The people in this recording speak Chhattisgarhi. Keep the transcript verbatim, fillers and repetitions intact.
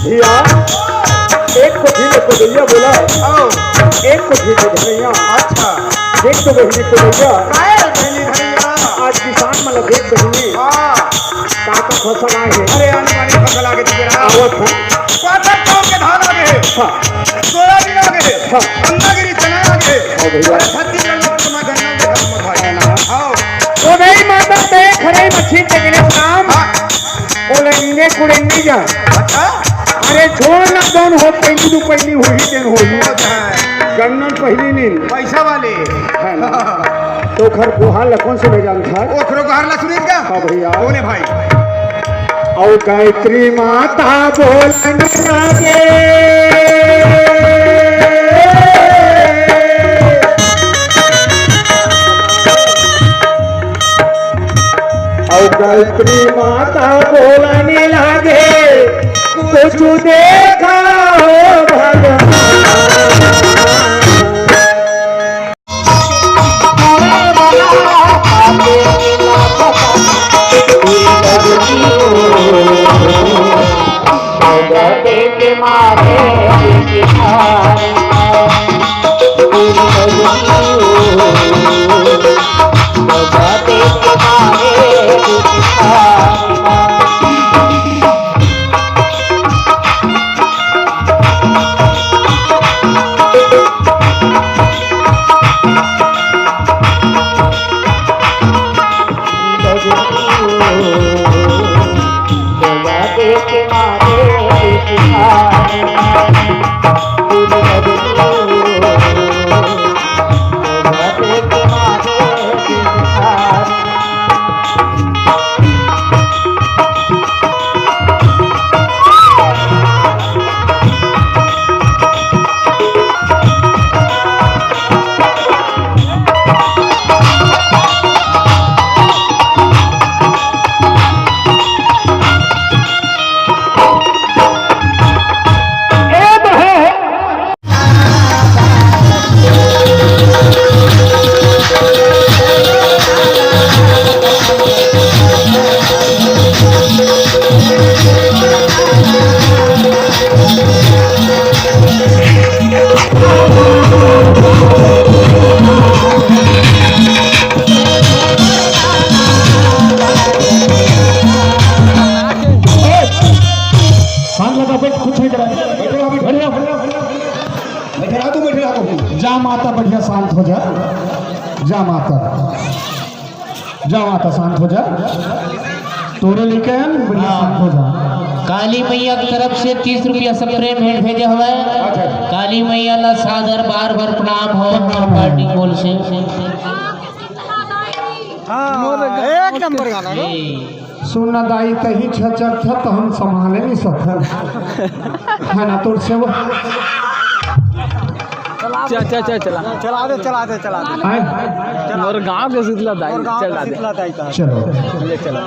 भैया, एक कोठी में कोदइया बोला, आओ। एक कोठी में धनैया। अच्छा। देख तो बहिनी कोदइया। काहे बहिनी धनैया? आज किसान मन ला देख बहिनी। हाँ। का का फसल आए हे? अरे, आनी बानी फसल आगे तेरा। आवत हे। पातर चाउर के धान आगे हे। हाँ। सोयाबीन आगे हे। हाँ। गन्ना गिरी चना आगे हे। हाँ भैया। अरे, छत्तीसगढ़ लोग तो मैं गन्ना के घर में भाई। हाँ। ओ नहीं माता ते खरे मछली ते गणेश राम। हाँ। ओला इन्ने कुड़े नहीं जा। अच्छा। अरे छोड़ ना, जौन हो पहली तो पहली होही, तेन होही। अच्छा। गन्ना पहली नहीं। पैसा वाले। है ना? तो घर गोहार ला कौन से ले जान था? ओखरो गोहार ला सुनीत का? हाँ भैया। बोले भाई। और गायत्री माता बोलन लागे। अउ गायत्री माता बोलने लागे, कुछ देखा हो भगवान। कान लगा, बैठ, कुछ नहीं करा। बैठे रहो, बैठे रहो, बैठे रहो। बैठे रहो, तू बैठे रहो। जा माता, बढ़िया शांत हो जा। जा माता, जा माता, शांत हो जा। तोरे लेके आन, बढ़िया शांत हो जा। काली मैया की तरफ से तीस रुपया से प्रेम भेंट भेजे हवय। अच्छा। काली मैया ला सादर बार बार प्रणाम हो, प्रणाम हो। पार्टी बोल से। हाँ, एक नंबर गाना, नो? ए। सुन ना दाई, तही छचर छ, त हम संभाले नहीं सकन। है ना, तोर सेवा। चल, चल, चल, चला। चला दे, चला दे, चला दे। आए? मोर गांव के शीतला दाई, मोर गांव चला के दे। शीतला दाई का। चलो। ले चला।